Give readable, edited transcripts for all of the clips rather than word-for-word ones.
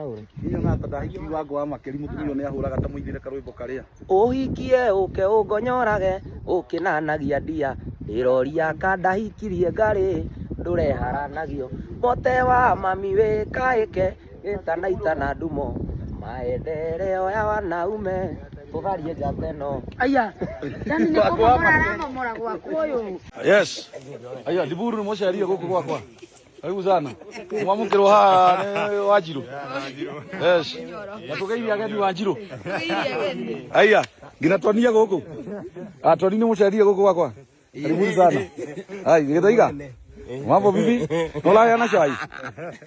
Ũngĩmũthandaũre. Niĩ ona ta ndahikiri wangu wa makeri mũtumia ũyũ nĩahũraga ta mũinĩre karwĩmbo karĩa. Ũhikie ũke ũngonyorage ũkĩnanagia ndia ndĩroria kandahikirie ngarĩ ndũreharanagio mote wa mami wĩkaĩke gĩtanaita na ndumo maendeleo ya wanaume tũtharie njata ĩno. Aya, yani nĩ kũmomora aramomora gwaku ũyũ. Yes. Aya ndiburu nĩ mũcerie gũkũ gwakwa. Karibu sana. Mwamũkĩrwo haha nĩ Wanjiru. Yes. Na tũgeithie ageni Wanjiru. Aya, nginya twania gũkũ. Ah, twani nĩ mũcerie gũkũ gwakwa. Karibuni sana. Ai, gĩthaiga. Mambo vipi? Nolaheana chai?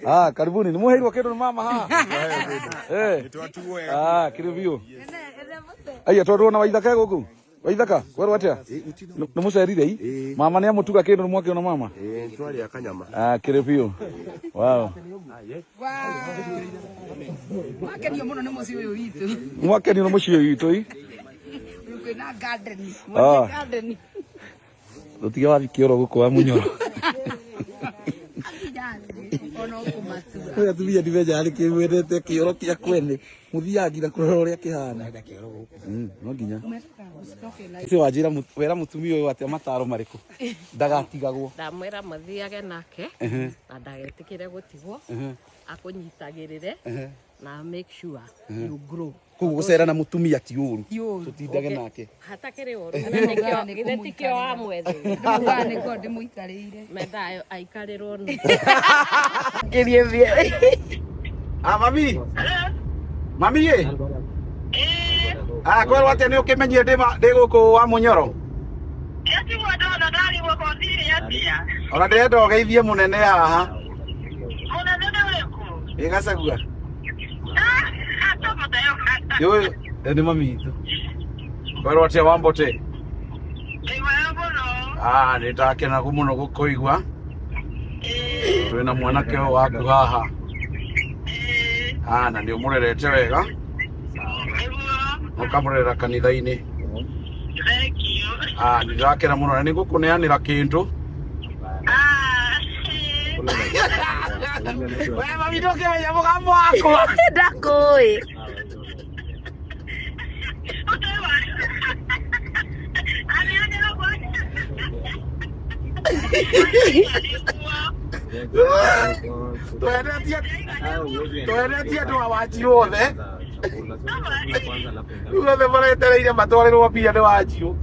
Ah, karibuni. Nĩ mũheirwo kĩndũ nĩ mama haha. Eh. Ah, kĩrĩ biũ. Aya, tondũ ona waithaka e gũkũ. Waithaka, kwerwo atia? Nĩ mũcerire i? Mama nĩ amũtuga kĩndũ nĩ mwakĩona mama? Twarĩa kanyama. Ah, kĩrĩ biũ. Wow. Wakenio mũno nĩ mũciĩ ũyũ witũ. Mwakenio nĩ mũciĩ ũyũ witũ i? Ũyũ kwĩna garden. Ah. Mwene garden. Tũtige wathi kĩoro gũkũ wa mũnyoro. Ona ũkũmatua. Kwĩ atumia ndimenyaga nĩkĩ mwendete kĩoro kĩa kwene. Mũthiaga nginya kũrora ũrĩa kĩhana. No nginya. Ũcio wanjĩra wera mũtumia ũyũ atĩa mataro marĩkũ? Ndagatigagwo. Ndamwĩra mathiage nake na ndagetĩkĩre gũtigwo, akũnyitagĩrĩre na make sure you grow. Koguo gũcera na mũtumia ti ũru. Ti ũru. Tũtindage nake. Hatakĩrĩ ũru. Githĩ tikĩo wamwetheire? Ndĩmugaga nĩko ndĩmũikarĩire. Mendaga aikarĩrwo nũ. Kĩrie bia. Ah, mami. Mami ĩ. Ah, kwerwo atĩa nĩ ũkĩmenyire ndĩ ndĩ gũkũ wa mũnyoro? Ona ndĩrenda ũgeithie mũnene haha. Ĩ Gacagua. Yũĩ, nĩ mami witũ. Kwerwo atĩa Wambote? Ah, nĩ ndakena mũno gũkũigua. Twĩna mwanake ũyũ waku haha. Ah, na nĩ ũmũrerete wega. Ũkamũrerera kanitha-inĩ. Ah, nĩ ndakena mũno na nĩ ngũkũneanĩra kĩndũ. We mami ndũkĩmenya mũgambo wakwa. Ndakũĩ. Twendetie andũ a Wanjiru othe. Rĩu othe maretereire matwarĩrwo mbia nĩ Wanjiru.